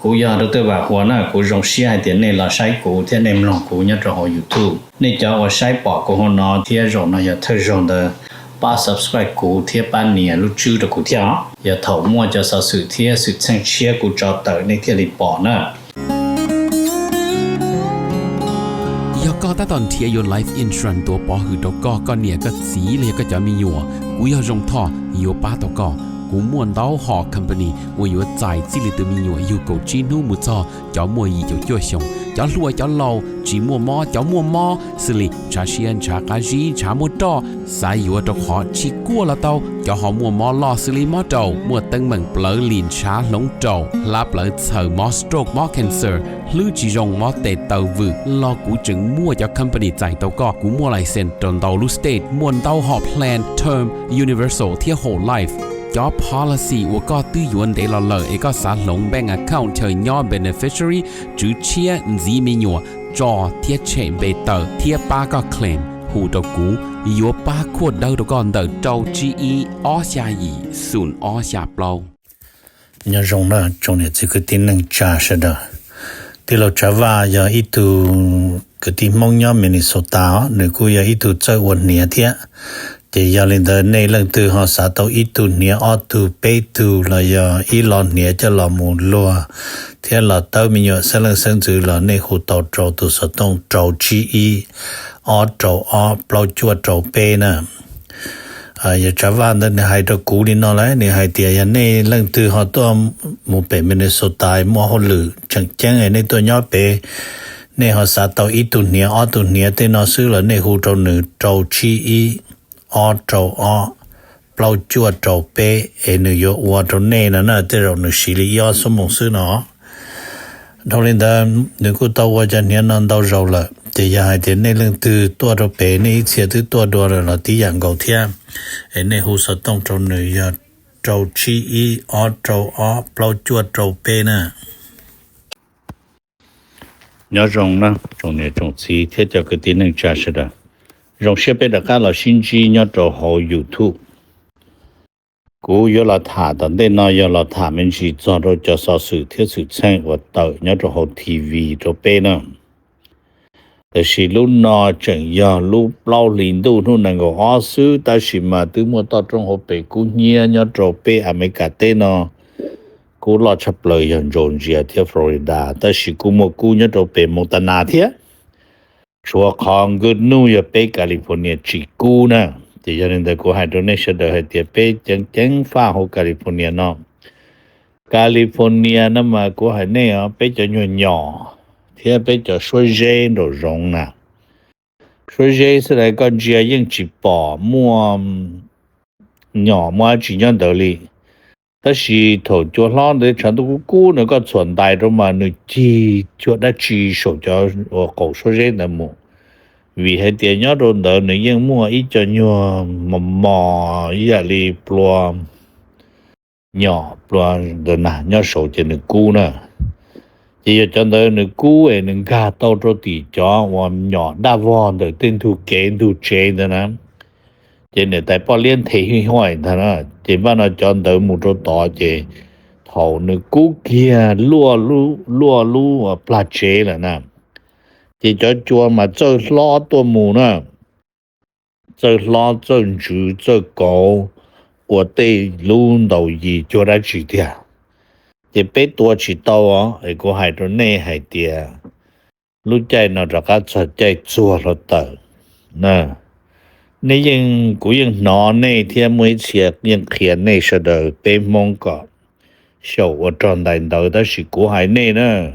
Kuv yog Doctor Vam Huas na, kuv zoo siab hais tias nej los saib kuv thiab nej mloog kuv nyob rau hauv YouTube. Nej cov uas saib pom kuv hauv no thiab zaum no yog thawj zaug ntawd, pab subscribe kuv thiab pab nias lub tswb rau kuv thiab os. Yog thaum muaj cov xov xwm thiab xwm txheej tshiab kuv tso tawm nej thiaj li pom na. ຍອກກໍຕາຕອນເທຍ Your Life Insurance ຕົວະປອນຫື່ນເອົາກໍ ກໍເນຍກໍສີ ແລະ ກໍຈະມີຫຍວກ ກູຢອກຊົງທໍ່ ຢວກປາໂຕກໍ ກູມົ້ວເຕົ້າຮອກ Company ອວຍຢວກຈ່າຍ ຈິລິດໂຕມີຫຍວກ ຢູໂກຈີນູມູຊໍ ຈອວມົ້ວຢີ ຈວກຈົວຊົງ ຈວກຫຼວຍ ຈວກເລົາ ຈີມົ້ວມໍ ຈວກມົ້ວມໍ ສະລິ ຊາຊຽນ ຊາກາຊີ ຊາມົ້ວເຈາະ ສາຍຢວກໂຕຂໍ ຊີກົວລາໂຕ ຈວກຮອກມົ້ວມໍລໍ ສະລິມໍໂຕ ມົ້ວເຕັງເໝິງ ເປາຫຼີນ ຊາຫຼົງໂຕ ລາເປາເຊີ ມໍສະໂຕຣກ ມໍແຄນເຊີ ຫລືຈີຍົງ ມໍເຕເຕົາວື ລໍກູຈຶ່ງມົ້ວ ຈວກ Company ຈ່າຍໂຕກໍ ກູມົ້ວລາຍເຊັນ ໂຕນເຕົາລູສເຕດ ມົ້ວເຕົ້າຮອກ Plan Term Universal ທຽວ Whole Life ຈວກ Policy ອວຍກໍ ຕື້ຢວນເດລາເລີ ເອກະສານຫຼົງ Bank Account ເທີຍຍໍ Beneficiary ຈື່ເຊຍ ຈີມີຫຍວກ ຈອ ທຽບເຊ ເບເຕີ ທຽບປາກໍເຄລມ ຫູໂຕກູ ຢວກປາຂວດເດີໂຕກໍ ເດີໂຕຈີອີ ອອຊຢາຢີ ສູນ ອອຊຢາເປົາ. Nyob zoo na tsoom niam txiv kwv tij neej tsa sawv daws. Tij laug Tsav Vaj yog ib tug kwv tij Hmoob nyob Minnesota os, nws kuj yog ib tug txawj ua hniav thiab. Ces yog li ntawd nej leej twg ho xav tau ib tug hniav, ob tug, peb tug los yog ib lo hniav coj los mus luag thiab los tawb me nyuam xeeb leej xeeb ntxwv los nej hu tau rau tus xov tooj rau tsib ib, ob rau ob, plaub cuaj rau peb na. Yawg Tsav Vaj ntawd nws hais rau kuv li no lawm, nws hais tias yog nej leej twg ho tuaj mus pem Minnesota muaj hauj lwm tseem ceeb, nej tuaj nyob pem, nej ho xav tau ib tug hniav ob tug hniav tej no xwb los nej hu rau nws rau tsib ib, ob rau ob, plaub cuaj rau peb, es nws yuav ua rau nej no na. Tej zaum nws siv li ib ob xuab moos xwb no. Dhau li ntawd nws kuj tau ua cov hniav no ntau zaus lawm, ces yog hais tias nej leej twg tuaj rau pem, nej ib txhia twb tuaj dua lawm los tib yam nkaus thiab, es nej hu xov tooj rau nws yog rau tsib ib, ob rau ob, plaub cuaj rau peb na. Nyob zoo na tsoom niam tsoom txiv thiab cov kwv tij neej tsa sawv daws. Zoo siab peb rov qab los sib ntsib nyob rau hauv YouTube. Kuv yuav los tham tom ntej no yog los tham me ntsis txog rau cov xov xwm thiab xwm txheej uas tawm nyob rau hauv TV rau peb na. Tab sis lub no tseem yog lub plaub hlis ntuj hnub nees nkaum ob xwb, tab sis mas twb muaj toj roob hauv pes kub hnyiab nyob rau peb Amelikas teb no. Kub loj tshaj plaws yog Georgia thiab Florida, tab sis kuj muaj kub nyob rau pem Montana thiab. Tshuav qhov good news yog peb California tsis kub na. Ces yog li ntawd kuv hais rau nej sawv daws hais tias peb ceev ceev faj hauv California no. California no mas kuv hais nej os, peb cov nyuag nyom thiab peb cov suab zeb nraum zoov na. Suab zeb xwb las koj ntsia yeej tsis pom muaj nyom muaj dab tsi nyob ntawd li. Tab sis thaum cua hlob ntawd tshav ntuj kub kub no koj txhuam ntais rau mas nws cig cuag dab tsi saum cov qaum suab zeb ntawd mus. Vim hais tias nyob rau ntawd nws yeej muaj ib co nyuag mos mos ib yam li plua nyom plua ntawd na nyob saud ces nws kub na. Ces yog cov ntawd nws kub es nws nkag tau rau tim cov uas nyom daj vog ntawm tej ntug kev ntug tsev ntawd na, ces niam tais poj liab nthe huij huaj ntag na. Ces npaj no cov ntawd mus rau tod ces thaum nws kub kiag luaj lub plag tsev lawm na, ces cov cua mas txawj hlob tuaj mus na, txawj hlob txawj ntsws txawj kauv ua tej lub ntaus yis cuag dab tsi tiag. Ces peb tua tsis tau os. Es kuv hais rau nej hais tias lub caij no rov qab txog caij txuag hluav taws na. Nej yeej, kuv yeej hnov nej thiab muaj ib txhia yeej qhia nej sawv daws peb Hmoob kom xyaum ua rog ntais ntawv, tab sis kuv hais nej na,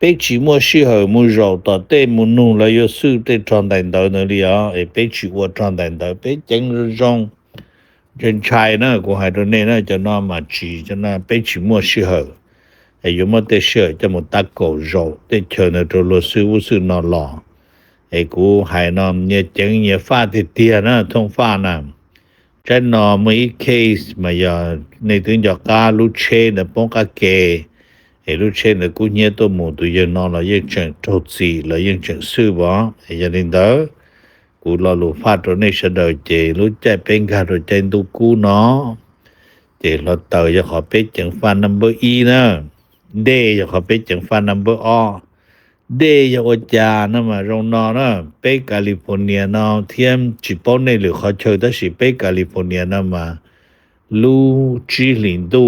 peb tsis muaj sij hawm mus zaum tom tej mus nug lawv yuav xwb tej rog ntais ntawv ntawd li os. Es peb tsis ua rog ntais ntawv, peb ceev zoo zoo ntshai ntshai na. Kuv hais rau nej na, cov no mas tsis, cov no peb tsis muaj sij hawm es yuav muaj tej sij hawm coj mus tab kaum zaum tej chaw ntawd rau luag xwb ub xwb no los. Es kuv hais no nyias ceev nyias faj tiag tiag na, thooj faj na. Tsaib no muaj ib case mas yog nej twb nco qab lub tsheb ntawd poob qab ke, es lub tsheb ntawd kub hnyiab tuaj mus, tus yawg no los yeej tseem raug txim, los yeej tseem xwb os. Es yog li ntawd, kuv lo lus faj rau nej sawv daws ces lub caij peb nkag rau caij ntuj kub no ces hluav taws yog qhov peb ceev faj number ib na. Dade ຢາກຂໍເປັນຈັງຟ້າ number ອອ Dade ຢາກອວດຈານນະມາ ໂຮງນອນນະ ເປັນ California ນອນ ທຽມຈິໂປ້ເນຫຼື ຂໍເຊີ ຕາຊິເປັນ California ນະມາ ລູຈີລິງດູ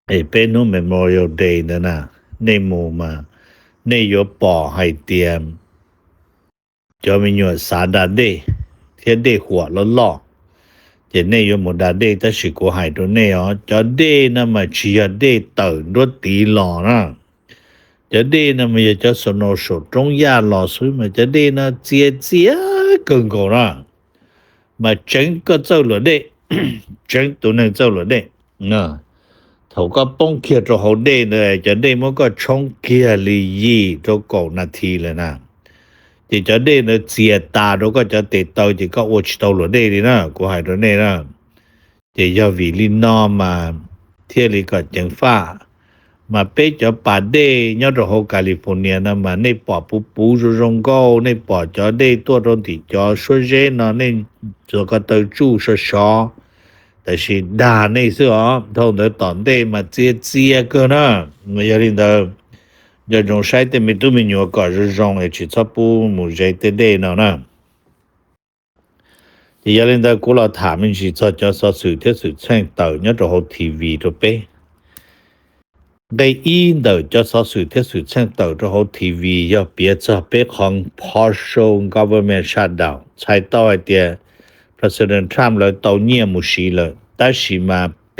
ເອ ເປັນ Memorial Day ນະນະ ເນໂມມາ ເນໂຍປໍໃຫ້ຕຽມ ຈອມຍວດສາດາເດ ທຽເດຫົວຫຼໍ່ໆ ຈະເນໂຍໂມດາເດ ຕາຊິກູໃຫ້ໂຕເນອ ຈອເດນະມາ ຊິຢາເດເຕີນໂດຕີຫຼໍ່ນະ ຈະເດນະມາ ຢາຈະສະໂນໂຊຕົງຢາຫຼໍ່ຊຸຍມາ ຈະເດນະ ເຈຍເຈຍເກີງໂກນະ ມາເຈັງກໍເຈົ້າຫຼໍ່ເດ ເຈັງໂຕໜຶ່ງເຈົ້າຫຼໍ່ເດ ນະ ເຂົາກໍປ້ອງເຄຍໂຕເຮົາເດ້ເລີຍ ຈະເດ້ມັນກໍຊົງເຄຍລີຢີໂຕເກົ້ານາທີເລີຍນະ ເຈຈະເດ້ເລີຍ ເຈຍຕາໂຕກໍຈະເຕະເຕົາ ເຈກໍໂອຊິໂຕໂລເດ້ດີນະ ກູໃຫ້ໂຕເນນະ ເຈຢາຫວີລີນອມມາ ທຽລີກໍເຈັງຟ້າ ມາເປຈອປາເດ້ ຍອດໂຕໂຮກາລີຟໍເນຍນະ ມາເນປອດປູປູໂຈໂຈງໂກ ເນປອດຈອເດ້ຕົວໂຕນຕິຈອຊວເຈນອນ ເນຈອກະເຕີຈູຊອຊອ ແຕ່ຊິດາເນຊືອ ອອ ໂທເດີຕອນເດມາເຈຍເຈຍເກີນນະ ມາຢາລິນເດີ ຍອດຈົງໃຊ້ເຕເມຕຸເມຍວກອດຈົງເອຊິຊອບປູໝູເຈເຕເດນອນນະ ທີ່ຢາລິນເດີ ກູລອຖາມມີຊິຊອດຈອສອສື່ ເທດສື່ແຊ່ງເຕີຍອດໂຕໂຮທີວີໂຕເປ ໄດ້ອີເດີ ຈອສອສື່ ເທດສື່ແຊ່ງເຕີຍໂຕໂຮທີວີ ຍອດເປຍຈອເປຂອງ partial government shutdown ໃຊ້ຕໍ່ໃຫ້ເຕຍ President Trump ແລ້ວເຕົາເຍຍໝູຊີເລີຍ ຕາຊິມາເປ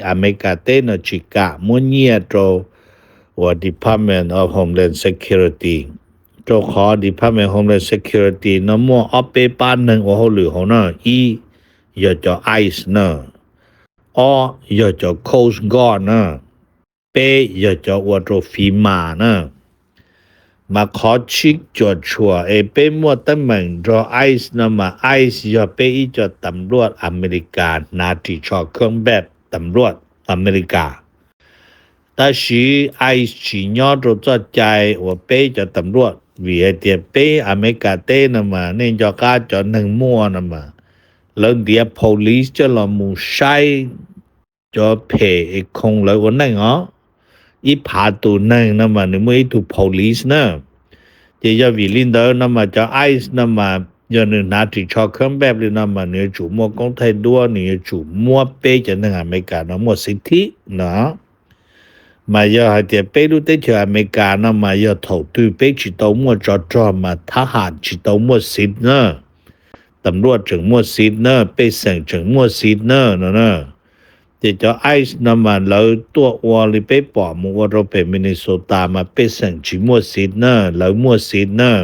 ອາເມລິກາເຕນອຈິກະມົວເຍຍໂຕ ວ່າ Department of Homeland Security ໂຕຂໍ Department Homeland Security ນະມົວອອບເປປານໜຶ່ງໂອໂຫລືເຮົານະ ອີ ຍອດຈອ ICE ນະ ອ ຍອດຈອ Coast Guard ນະ ເປ ຍອດຈອ ອວດໂຕຟີມານະ ມາຂໍຊິກຈວດຊົວ ເອ ເປມົວຕຳແໜ່ງໂຕ ICE ນະ ມາ ICE ຍອດເປອີຈອດຕຳຫຼວດອາເມລິກາ ໜ້າທີ່ຊອກເຄື່ອງແບບຕຳຫຼວດອາເມລິກາ ຕາຊີ ICE ຊິຍອດໂຕຈອດຈ່າຍ ອວດເປຈອດຕຳຫຼວດ ວີໄອເຕຍເປອາເມລິກາເຕນະມາ ເນຍອກາຈອດໜຶ່ງມົວນະມາ ແລ້ວເດຍ police ຈະລອໝູໃຊ້ ຈອເພເອຄົງເລີຍໂອເນັງເນາະ ອີພາຕູໜຶ່ງນຳມາ ໜຶ່ງມື້ອີຕູໂພລີສເນາະ ເຈຍາວີລິນເດີນຳມາ ຈາໄອສນຳມາ ຍາໜຶ່ງນາທີ່ຊອກເຄື່ອງແບບລີນຳມາ ເນຍຈູ່ມົວກົງໄທດ້ວນ ເນຍຈູ່ມົວເປຈາໜຶ່ງອາເມລິການຳມົວສິດທິເນາະ ມາຍາໃຫ້ເຕຍເປລຸເຕເຈອອາເມລິການຳມາ ຍາເຖົ້າຕື້ເປຈິໂຕມົວຈອດຈອມມາ ທະຫານຈິໂຕມົວສິດເນາະ ຕຳຫຼວດຈຶ່ງມົວສິດເນາະ ເປເສັງຈຶ່ງມົວສິດເນາະ ເນາະ ເນາະ ເຈຈອໄອສນຳມາ ລາວຕົວະອວລິເປປອມ ອວໂຣເປມິນິໂຊຕາມາ ເປເສັງຈິມົວສິດເນາະ ລາວມົວສິດເນາະ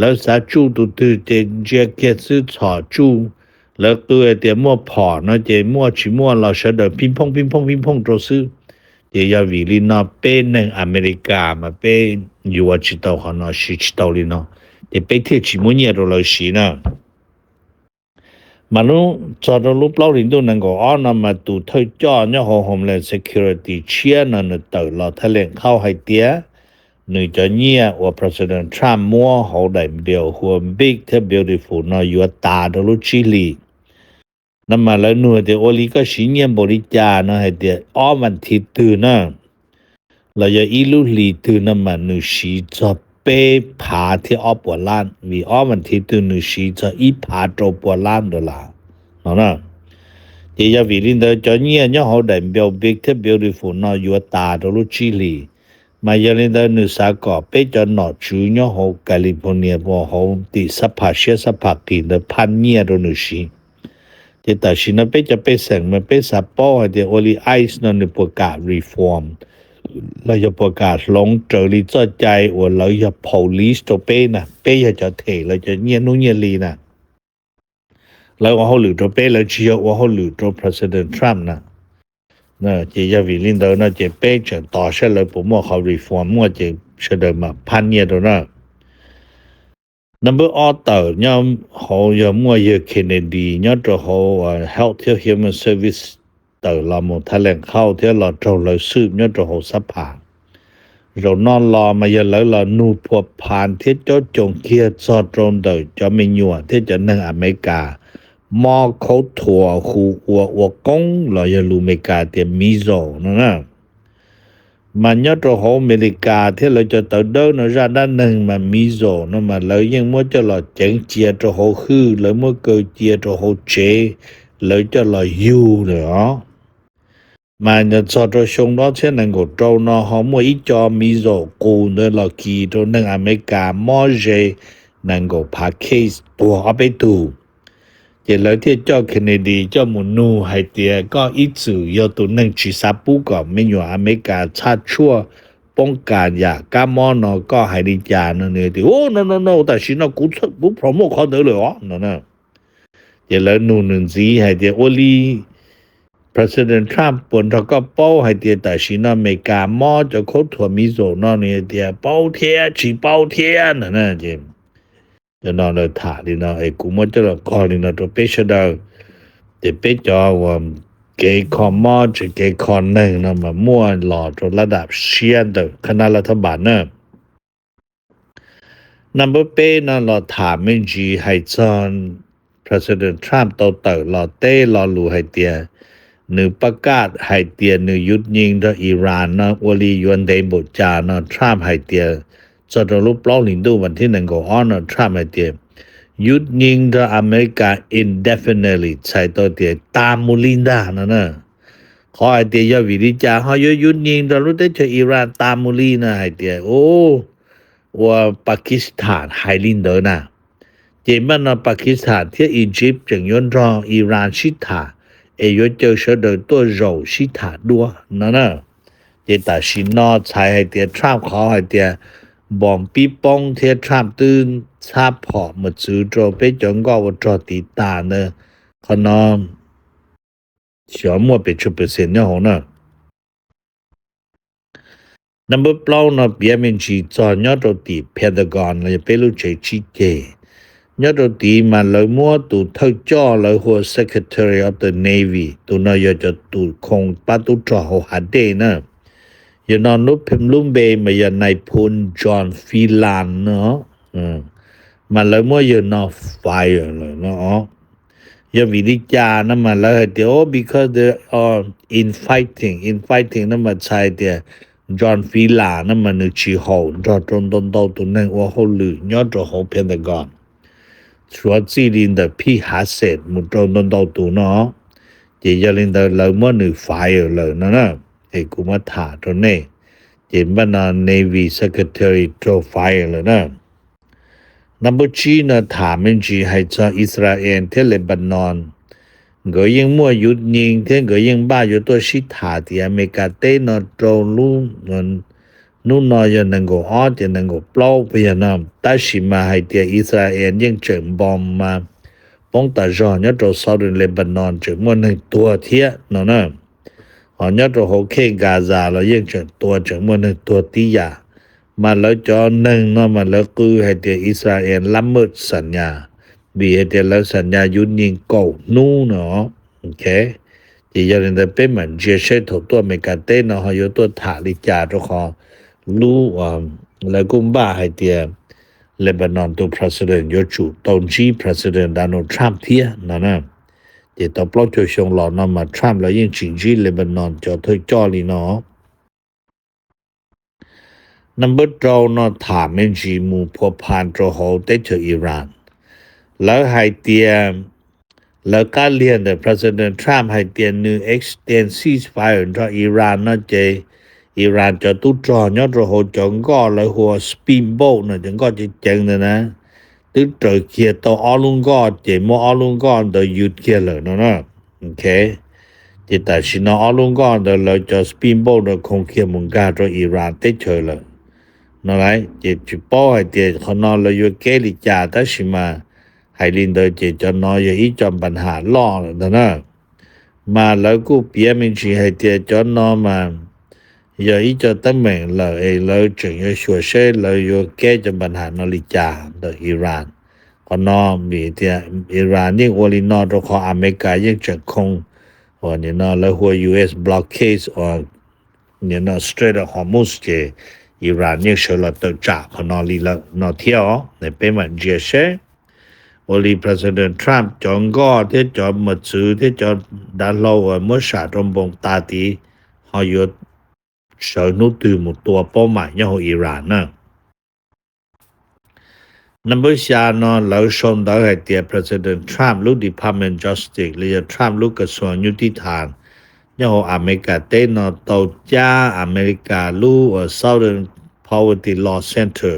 ລາວສາຈູຕູຕື້ເຈເຈຍເກຍຊື້ຖໍຈູ ລາວເກືອເຕຍມົວຜໍເນາະ ເຈມົວຈິມົວລາວຊະເດີ ພິມພົງ ພິມພົງ ພິມພົງໂຕຊື້ ເຈຍາວີລີນອເປໜຶ່ງອາເມລິກາມາເປຢູວາຈິໂຕຂອງນອຊິຈິໂຕລີເນາະ ເຈເປເທດຈິມົວເຍໂຕລາວຊີເນາະ ມາລຸຈອດລົງລຸປາວລິນດູນັງກໍອອນນຳມາຕູເທີຈອນຍະໂຮໂຮມແລນເຊຄິວຣິຕີເຊຍນະ ນະເຕີລອຖະແຫຼງຂ່າວໃຫ້ເຕຍ ໜຶ່ງຈະເຍຍອວ President Trump ມົວເຮົາໄດ້ດຽວຫົວບິກເທບ Beautiful ນອຍຢູ່ຕາໂຕລຸຈິລີ ນຳມາລະໜ່ວຍເຕໂອລີກໍຊິເຍຍບໍລິຈານະ ໃຫ້ເຕຍອອມອັນທິດຕື່ນນະ ລະຍາອີລຸລີຕື່ນນຳມາໜຶ່ງຊີຈອເປຜາເທອອບປວດລ້ານ ວີອອມອັນທິດຕື່ນໜຶ່ງຊີຈອອີຜາໂຕປວດລ້ານໂດລາ ເນາະນະ ເຈຍາວີລິນເດີຈອເຍຍຍອເຮົາໄດ້ເບວບິກເທບ Beautiful ນອຍຢູ່ຕາໂຕລຸຈິລີ ມາຍາລິນເດີໜຶ່ງສາກໍເປຈອນອກຈື່ຍອເຮົາກາລີຟໍເນຍ ເພາະເຮົາຕິສະພາເຊຍສະພາກິນເດີພັນເຍໂຕໜຶ່ງຊີ ເຈຕາຊິນະເປຈະເປແສງມາເປສາປ້ອໃຫ້ເຕໂອລີໄອສນອນໜຶ່ງປະກາດຣີຟອມ ລະຍາປະກາດລົງເຈີລີຈອດໃຈ ອວນລະຍາໂພລີສໂຕເປນະ ເປຍາຈະເທລະຈະເຍນູເຍລີນະ ລະອວນເຮົາຫຼືໂຕເປ ລະເຊຍອວນເຮົາຫຼືໂຕ President Trump ນະ ນະ ເຈຍາວີລິນເດີນະ ເຈເປຈະຕໍ່ເຊເລີໂປຣໂມເຂົາຣີຟອມມົວເຈເຊເດີມາພັນເຍໂຕນະ ນຳເບີອອເຕີຍອມເຮົາຍາມົວເຍເຄເນດີ ຍອດໂຕເຮົາເຮວເທຍ Human Service ເຕີລາໂມຖະແຫຼງຂ່າວເທຍລາໂຕລາວສືບຍອດໂຕເຮົາສະພາ ໂຕນອນລອມາຍາລາວລານູພົວພານເທຍໂຈຈົງເຄຍຊອດໂຕເດີຈອເມຍວເທຍຈາໜຶ່ງອາເມລິກາ ມໍໂຄທົວຄູອວອວກົງລາຍາລູເມກາເຕຍມີໂຊນະນະ Mà nhớ trong hố America thế lơ cho tàu đớn nó ra đá nâng mà Mizo nó mà lơ yên mua cho lọ chén chia trong hố hư, lơ mua cơ chia trong hố chế, lơ cho lọ yu rồi ó. Mà nhớ so trong sông đó thế nâng gỗ trâu nó họ mua ít cho Mizo cù nơi lọ kỳ trong nâng America mó dê nâng gỗ phá case tua ở bế tù. ເຈັດ ແລ້ວທຽບເຈົ້າ Kennedy ເຈົ້າໝູນູ ໃຫ້ເຕຍ ກໍອີກຊື່ ໂຍຕຸນໜຶ່ງ ຊິຊາປູ ກໍແມ່ນຢູ່ອາເມລິກາ ຊາດຊົ່ວ ປ້ອງກັນຢາກາໝໍ ເນາະ ກໍໃຫ້ລິຈາ ເນາະ ເນ ໂອ້ no no no ແຕ່ຊິເນາະ ກູ ກູ promote ເຂົາເດີເລີຍ ເນາະ ເນ ເຈັດ ແລ້ວ ໜູໜຶ່ງ ຊິໃຫ້ເຕຍ ໂອລີ President Trump ປວນເຂົາກໍເປົ່າໃຫ້ເຕຍ ແຕ່ຊິເນາະ ອາເມລິກາໝໍ ເຈົ້າໂຄດຖົວມີໂສ ເນາະ ເນ ເຕຍ ເປົ່າທຽ ຊິເປົ່າທຽ ນະ ເນ ເຈັດ ຈະນອນເລີຖາລີເນາະ ເອ ກູມົວຈະລະກອລີເນາະ ໂຕເປຊະເດີ ເຕເປຈອວມ ເກຄອມມອຈະເກຄອນໜຶ່ງເນາະ ມາມົວຫຼໍໂຕລະດັບຊຽນເດີ ຄະນະລັດຖະບານເນີ ນຳເບີເປເນາະ ຫຼໍຖາມແມ່ນຈີໄຮຊອນ President Trump ໂຕເຕີຫຼໍເຕຫຼໍຫຼູໄຮເຕຍ ໜືປະກາດໄຮເຕຍ ໜືຢຸດຍິງຕໍ່ອີຣານເນາະ ອວລີຍວນເດໂບຈາເນາະ Trump ໄຮເຕຍ ຈະໂຕລຸປລໍລິນດູວັນທີໜຶ່ງກໍອອນເນາະ Trump ໄຮເຕຍ ຢຸດຍິງຕໍ່ອາເມລິກາ indefinitely ໃສ່ໂຕເຕຍ ຕາມມູລິນດາເນາະ ເນ ຂໍໃຫ້ເຕຍ ຍາວິລິຈາ ເຮົາຢຸດຍິງຕໍ່ລຸເຕເຈອີຣານ ຕາມມູລີນະ ໄຮເຕຍ ໂອ ວ່າປາກິສຖານ ໄຮລິນເດີນະ ເຈມັນນະ ປາກິສຖານ ທຽບອີຢິບ ຈຶ່ງຍົນລໍອີຣານຊິດຖາ ເອ ຢວເຈີເຊີເດີຕົວໂຈຊິດຖາດ້ວຍ ນະ ເນ ເຈຕາຊິນອດ ໃຊ້ໄຮເຕຍ Trump ຂໍໃຫ້ເຕຍ ບອມປີປອງ ທຽບ Trump ຕື່ນ ຊາບເພາະມາຈື່ໂຕເປຈອງກໍວ່າ ໂຕຕິດຕາເນີ ຂະນອມ ສຽວມົວເປັນຊຸເປີເຊັນຍອດໂຮງເນີ ນຳເບີປອງເນາະ ປຽເມັນຊີຈອນຍອດໂຕຕີ Pentagon ລະເປລູເຈຊີເຈ ຍອດໂຕຕີມາເລີມົວຕູເທີຈໍເລີຫົວ Secretary of the Navy ຕູນອຍຢອດຈະຕູຄົງປາຕູຈອໂຮຮາເດເນີ ຍານອນລຸບພິມລຸມເບມາຍານາຍພົນ John Phelan ເນາະ ເອີ ມາເລີມົວຍານອນ fire ເລີເນາະ ຍາວິລິຈານຳມາເລີໄຮເຕຍ because they are infighting infighting ນຳມາໃຊ້ເຕຍ John Phelan ນຳມາໜຶ່ງຊີໂຮ ໂຕໂຕນໂຕນໂຕຕູໜຶ່ງ ໂອໂຮລືຍອດໂຕໂຮ Pentagon ສວນຊີລິນເດີພີຫາເສດ ໝູ່ໂຕນໂຕນໂຕຕູເນາະ ເຈຍາລິນເດີເລີມົວໜຶ່ງ fire ເລີເນາະ ເອີ ກູມາຖາໂຕເນ ເຈບັນນາ Navy Secretary ໂຕ fire ເລີເນາະ ນຳເບີຈີນະ ຖາມເມັນຈີໄຮຊອນ ອິສຣາເອນ ທຽບເລບານອນ ກໍຍັງມົວຢຸດຍິງ ທຽບກໍຍັງບ້າຢູ່ຕົວຊິດຖາ ທີ່ອາເມລິກາເຕນອນໂຕລຸນ ນູນອຍຍານາງໂກອອດ ຍານາງໂກປລາວ ພະຍານາມ ຕາຊິມາໄຮເຕຍ ອິສຣາເອນ ຍັງເຈີມບອມມາ ປ້ອງຕາຈອນຍອດໂຕ Southern Lebanon ເຈີມວນໜຶ່ງຕົວທຽບເນາະ ເນ ອອນຍອດໂຕໂຮເຄກາຊາ ລະຍັງເຈີຕົວ ເຈີມວນໜຶ່ງຕົວຕິຢາ ມາເລີຈອນໜຶ່ງເນາະ ມາເລີກືໃຫ້ເຕຍ ອິສຣາເອນລະເມີດສັນຍາ ບີໃຫ້ເຕຍ ລະສັນຍາຢຸດຍິງເກົານູເນາະ ໂອເຄ ທີ່ຢາລິນເດີເປັນມັນເຈເຊໂທຕົວເມກາເຕນເນາະ ເຮົາຢູ່ຕົວຖາລິຈາໂຕຂໍ ລູ ອາ ລະກຸມບາໄຮເຕຍ ເລບານອນ ໂຕ President ໂຍຈູ ໂຕນຈີ President Donald Trump ທຽບເນາະ ເນ ເຈໂຕປລາວໂຈຊົງຫຼໍນອນມາ Trump ລະຍິ່ງຈິງຈີ ເລບານອນ ຈອເທີຈອລີເນາະ ນຳເບີໂຕເນາະ ຖາມເມັນຈີໝູ່ພົວພັນໂຕໂຮເຕເຈີອີຣານ ລະໄຮເຕຍ ລະກາລຽນເດີ President Trump ໄຮເຕຍ ໜຶ່ງ extend ceasefire ໂຕອີຣານເນາະ ເຈ ອີຣານຈອຕຸຈອຍອດໂຕໂຮ ຈອງກໍລະຫົວ speedboat ເນາະ ຈອງກໍເຈງເດີນະ ຕຶk tơ kia tơ o lung go, ເຈໂມ o lung go ເດີ ຢຸດ kia ເລີຍເນາະ ໂອເຄ ເຈຕາຊິນອ o lung go ເດີ ເລີຍຈອ speedboat ເດີ ຄົງ kia ມຸງກາ ໂຕອີຣານ ເຕເຈີເລີຍເນາະ ໄລ ເຈຈິປ້ອຍ ເຕຍ ຂະນອນ ເລີຍຢູ່ເກລິຈາ ຕາຊິມາ ໄຮລິນເດີ ເຈຈອນອ ຢາອີຈອມບັນຫາ ລໍ ເນາະ ມາ ເລີຍກູເປຍ ເມັນຊິ ໄຮເຕຍ ຈອນອ ມາ ຢາອີຈອມຕຳແໜ່ງ ເລີຍ ເອ ເລີຍເຈີ ຢາຊົວເຊ ເລີຍຢູ່ແກ້ຈອມບັນຫາ ນອລິຈາ ເດີ ອີຣານ ຂະນອນ ມີເຕຍ ອີຣານ ຍິງ ໂອລິນອ ໂຕຂໍ ອາເມລິກາ ຍິງເຈີຄົງ ໂອ ນີ້ເນາະ ລະຫົວ US blockade ໂອ ນີ້ເນາະ Strait of Hormuz ເຈ ອີຣານ ຍິງເຊີລະເຕີຈາ ຂະນອນ ລີເລີ ເນາະ ທຽວ ໃນເປມັນ ເຈເຊ ໂອລີ President Trump ຈອງກໍ ເທຈອມມະຊື ເທຈອມດາໂລ ເອີ ມົວສາ ຕົມບົງຕາຕີ ຮອຍຢຸດ sawv nub tw mus tua ເປົ້າໝາຍ nyob hauv Iran na. Number ສາມເນາະ, ລາວສົ່ງເດາໃຫ້ເຕຍ President Trump ຫຼື Department Justice ຫຼື Trump ຫຼື ກະຊວງຍຸຕິທຳ nyob hauv ອາເມລິກາເຕເນາະ, ໂຕຈາອາເມລິກາ ຫຼື Southern Poverty Law Center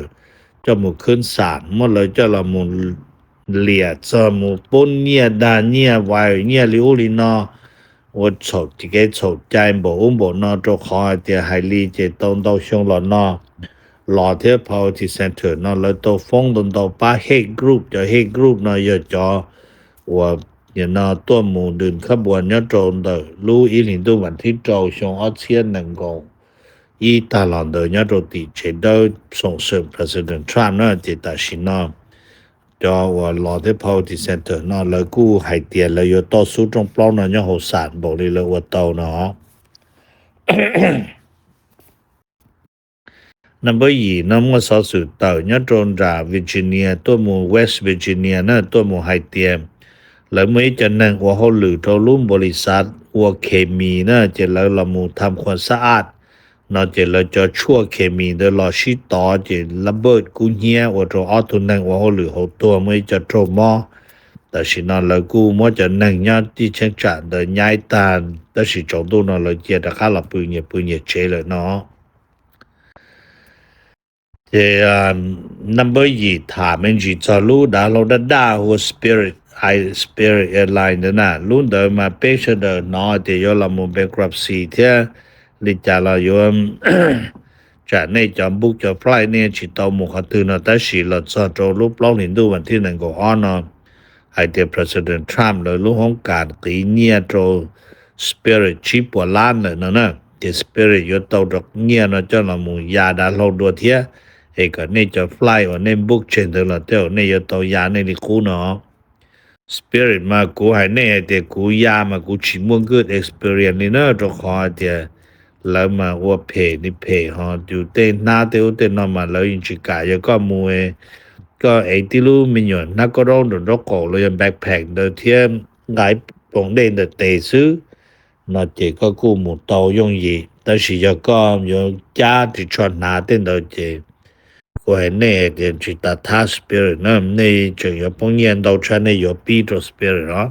ເຈົ້າໝູ່ຂຶ້ນສານ ໝົດເລີຍ, ເຈົ້າລະໝູ່ ລຽດ ເຈົ້າໝູ່ປຸ້ນ ເງຍດາ ເງຍໄວ ເງຍລີອູລີນໍ ໂອດ ໂສດຈິເກໂສດໃຈ ບໍ່ອຸ້ບໍ່ນອນ ໂຕຂໍເຕຍ ໄຮລີເຈ ໂຕນໂຕຊົງຫຼໍ່ນໍ ຫຼໍ່ເທບ Poverty Center ນໍ ລະໂຕຟົງ ໂຕນໂຕປາ Hate Group ຈອ Hate Group ນໍ ຢໍ ຈອ ອວ ຍະນໍ ຕົວໝູ່ ດື່ມຂະບວນ ຍອດໂຕນເດີ ລູອີລິນ ຕຸວັນທີໂຕ ຊົງອອດເຊຍ ນັງໂກ ອີຕາຫຼອນເດີ ຍອດໂຕຕິເຈເດີ ສົ່ງເສີມ President Trump ນະ ເຈຕາຊິນອນ ຈອ ອວ ຫຼໍ່ເທບ Poverty Center ນໍ ລະກູໄຮເຕຍ ລະໂຍໂຕ ຊູຕົງປອງ ນໍ ຍະໂຮສານ ບໍລິເລີ ອວໂຕ ນໍ. Number ຢີ ນໍ ມວດຊໍສູເຕີ ຍອດໂຕນດາ Virginia ຕົວໝູ່ West Virginia ນະ ຕົວໝູ່ໄຮເຕຍ ລະເມື່ອຈະນັ່ງ ອວ ໂຮລື ໂຕລຸມບໍລິສັດ ອວ ເຄມີ ນະ ເຈລະລະໝູ່ທຳຄວາມສະອາດ ນໍ ເຈລະຈອ ຊົ່ວເຄມີ ເດີ ລໍ ຊິຕອ ເຈລະເບີດ ກູເຮຍ ອວ ໂຕອອດ ໂຕນັ່ງ ອວ ໂຮລື ໂຮຕົວ ເມື່ອຈະໂຕມໍ ຕາຊິນອນ ລະກູ ມວດຈະນັ່ງ ຍອດ ທີ່ເຊງຈາ ເດີ ຍ້າຍຕານ ຕາຊິຈົງຕຸ ນໍ ລະເຈຍ ຕະຄາ ລະປື ເຍປື ເຍເຈ ເລີຍ ນໍ. ເຈ ອາ Number ຢີ ຖາມແມ່ນຈີ ຈອ ລູດາ ໂລດາດາ ຫົວ Spirit ໄອ Spirit Airline ເດີນະ ລຸນເດີມາເປເຊີເດີ ນໍ ເຈ ໂຍລະໝູ່ bankruptcy ເທຍ ລິຈາລະໂຍມ ຈາເນ ຈອມບຸກ ຈອມໄຟເນ ຊິເຕົາໝູ່ ຂອງຕື່ນ ນໍ ຕາຊິ ລະຈອ ໂຕ ລຸບ ລອງ ລິນດູ ວັນທີ ນັງໂກ ອອນ ນໍ ໄອເຕຍ President Trump ເລີຍ ລູກຫ້ອງການ ກີເນຍໂຕ Spirit ຊີປວດລ້ານ ເລີຍ ນໍ ນະ ເຈ Spirit ໂຍໂຕ ດອກເນຍ ນໍ ເຈົ້າ ລະໝູ່ ຢາດາ ໂລ ດັວ ເທຍ ເອກະເນ ຈອ ໄຟ ອອ ເນ ບຸກ ເຊນເຕີ ລະເຕວ ເນ ໂຍໂຕ ຢາ ເນ ລິຄູ ນໍ Spirit ມາ ກູ ໄຮເນ ເຕ ກູ ຢາ ມາ ກູ ຊິມ່ວນ ເກີດ experience ນີ້ ເນີ ໂຕ ຂໍ ເຕ ລະມາ ອວ ເພ ນິ ເພ ຮອ ຢູ່ ເຕ ນາ ເຕ ອຸ ເຕ ນອມ ມາ ລະ ອິນ ຈິກາ ຍາ ກໍ ມູ ເອ ກໍ ເອ ຕິ ລູ ມິ ຍອນ ນາ ກໍ ໂດ ໂດ ໂດ ໂກ ລະ ຍາ backpack ເດີ ທຽມ ໄລ ປົງ ເດນ ເດີ ເຕ ຊື ນອ ເຈ ກໍ ກູ ໝູ ເຕົາ ຍົງ ເຢ ຕາ ຊິ ຍາ ກໍ ໂຍ ຈາ ຕິ ຊອນ ນາ ເຕ ເດີ ເຈ ໂກ ໄຮເນ ເຕ ຈິ ຕາ ທາ Spirit ນະ ເນ ເຈີ ໂຍ ປົງ ຍຽນ ເຕົາ ຊາ ເນ ໂຍ ປີ ໂຕ Spirit ເນາະ.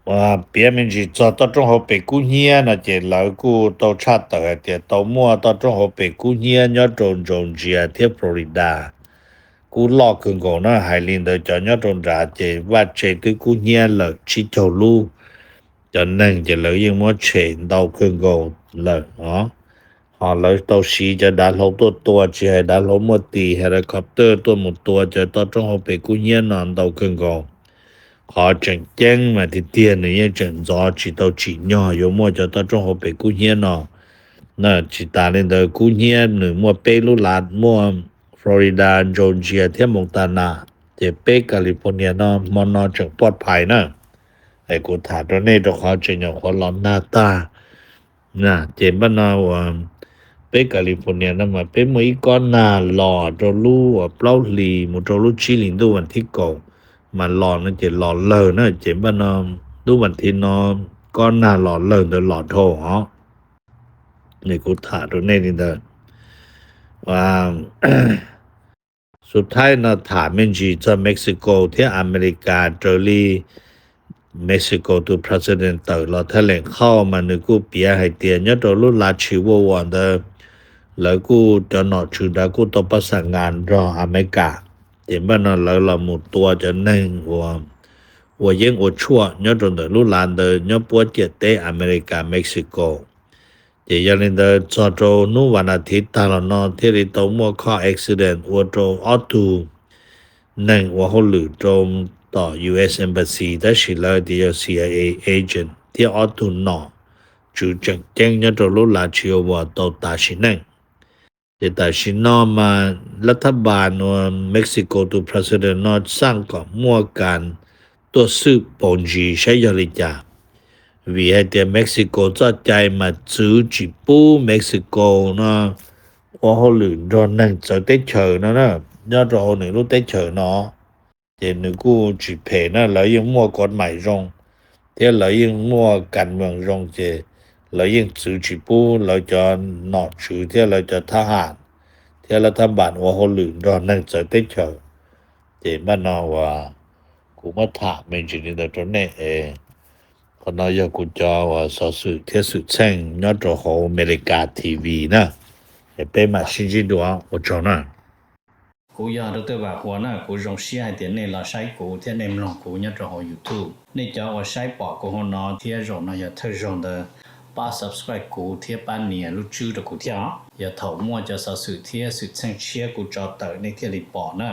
ວ່າ ປຽ ມິນ ຈິ ຈອ ໂຕ ຈົງ ໂຮ ເປ ກູ ເຮຍ ນະ ເຈ ລາວ ກູ ໂຕ ຊາ ເຕີ ເຕ ໂຕ ມົວ ໂຕ ຈົງ ໂຮ ເປ ກູ ເຮຍ ຍອດ ໂຕ ໂຈນ ເຈຍ ທຽບ ຟລໍຣິດາ ກູ ລອກ ຄື ໂກ ນະ ໄຮລິນ ເດີ ຈອ ຍອດ ໂຕ ດາ ເຈ ວ່າ ເຈ ຕື້ ກູ ເຮຍ ລະ ຊິ ໂຈ ລູ ຈອນ ໜຶ່ງ ເຈ ລາວ ຍິງ ມົວ ເຊ ເຕົາ ຄື ໂກ ລະ ອໍ ຮອ ລາວ ໂຕ ຊີ ຈະ ດາ ໂລ ຕົວ ຕົວ ຊິ ໄຮ ດາ ໂລ ມົວ ຕີ helicopter ຕົວ ໝູ ຕົວ ຈະ ໂຕ ຈົງ ໂຮ ເປ ກູ ເຮຍ ນອນ ເຕົາ ຄື ໂກ ຂໍ ເຈັງ ເຈັງ ມາ ຕິ ຕຽ ໜຶ່ງ ເຈັງ ຈໍ ຈິ ເຕົາ ຈິ ຍໍ ໂຍ ມົວ ຈະ ໂຕ ຈົງ ໂຮ ເປ ກູ ເຮຍ ນອນ ນະ ຈິ ຕາ ເລນ ເດີ ກູ ເຮຍ ໜຶ່ງ ມົວ ເປ ລູ ລາດ ມົວ ຟລໍຣິດາ ໂຈນເຈຍ ທຽບ ມົງຕານາ ເຈ ເປ ກາລີຟໍເນຍ ນອນ ມໍ ນອນ ເຈັງ ປອດໄພ ນະ ໄອ ກູ ຖາ ໂຕ ເນ ໂຕ ຂໍ ເຈັງ ຍອ ຂໍ ລອນ ນາ ຕາ ນະ ເຈ ບ້ານ ນອ ເປັນ ກາລີຟໍເນຍ ນຳມາ ເປັນ ເມື່ອ ອີ ກອນ ນາ ຫຼໍ່ ໂຕ ລູ ເປົ່າ ເປົ່າ ລີ ໝູ ໂຕ ລູ ຈີ ລິນ ດູ ວັນ ທີ ໂກ ມາ ຫຼໍ່ ນະ ເຈ ຫຼໍ່ ເລີ ນະ ເຈ ບ້ານ ນອ ດູ ວັນ ທີ ນອ ກອນ ນາ ຫຼໍ່ ເລີ ເດີ ຫຼໍ່ ໂທ ເນ ກູ ຖາ ໂຕ ເນ ນີ້ ເດີ ວ່າ ສຸດທ້າຍເນາະ ຖາມແມ່ນຈີ ຈາກເມັກຊິໂກ ທີ່ອາເມລິກາ ເຈີລີ ເມັກຊິໂກ ຕູ ປະທານ ເຕີ ລະຖະແຫຼງຂ່າວມາ ນຶກູເປຍ ໄຮເຕຍ ຍອດໂຕ ລຸລາ ຊີວວອນ ເດີ ລະກູ ຈະເນາະ ຊືດາ ກູ ໂຕ ປະສານງານ ລະອາເມລິກາ ເຕັມບ້ານ ລະລະໝູ ຕົວ ຈະ ໜຶ່ງ ອວ ອວ ເຢັງ ອວ ຊົ່ວ ຍອດໂຕ ເດີ ລຸລາ ເດີ ຍອດ ປວດ ເຈຍ ເຕ ອາເມລິກາ ເມັກຊິໂກ ເຈ ຢາລິນ ເດີ ຈອດໂຕ ນຸ ວັນອາທິດ ຕາ ລະ ນອ ເທ ລິ ໂຕ ມົວ ຄອ accident ອວ ໂຕ ອອດ ຕູ ໜຶ່ງ ອວ ໂຮ ຫຼື ໂຕ ຕໍ່ ຢູ ເອສ Embassy ຕາ ຊິ ເລີ ເດ ຊີ ໄອ ເອ agent ເທ ອອດ ຕູ ເນາະ ຈູ ເຈັງ ເຈັງ ຍອດໂຕ ລຸລາ ຊີວວອນ ໂຕ ຕາ ຊິ ໜຶ່ງ ເຈ ຕາ ຊິ ນອ ມາ ລັດຖະບານ ອວ ເມັກຊິໂກ ຕູ ປະທານ ເນາະ ສ້າງ ເກາະ ມົວ ການ ຕົວ ຊືບ ໂປງ ຈີ ໄຊ ຢາລິຈາ ຫວີ ໄຮເຕຍ ເມັກຊິໂກ ຈອດ ໃຈ ມາ ຈື ຈິ ປູ ເມັກຊິໂກ ເນາະ ໂອ ໂຮ ຫຼື ໂດນ ໜຶ່ງ ເຈີ ເຕ ເຊີ ເນາະ ເນາະ ຍອດ ໂຕ ໂຮ ໜຶ່ງ ລູ ເຕ ເຊີ ເນາະ ເຈ ໜຶ່ງ ກູ ຈິ ເພ ເນາະ ລະ ຍິງ ມົວ ກົດໝາຍ ໂຈງ ເທ ລະ ຍິງ ມົວ ການເມືອງ ໂຈງ ເຈ lawv yeej txwv tsis pub lawv cov nom tswv thiab lawv cov thab ham thiab lawv thab npas ua hauj lwm nrog neeg txawv teb chaws. Ces npaj no uas kuv muab tham me ntsis li ntawd rau nej es, qhov no yog kuv cov uas xov xwm thiab xwm txheej nyob rau hauv Amelikas TV na. Es peb mam sib ntsib dua, ua tsaug na. Kuv yog Doctor Vam Huas na, kuv zoo siab hais tias nej los saib kuv thiab nej mloog kuv nyob rau hauv YouTube. Nej cov uas saib pom kuv hauv no thiab zaum no yog thawj zaug ntawd, pab subscribe kuv thiab pab nias lub tswb rau kuv thiab os. Yog thaum muaj cov xov xwm thiab xwm txheej tshiab kuv tso tawm nej thiaj li pom na.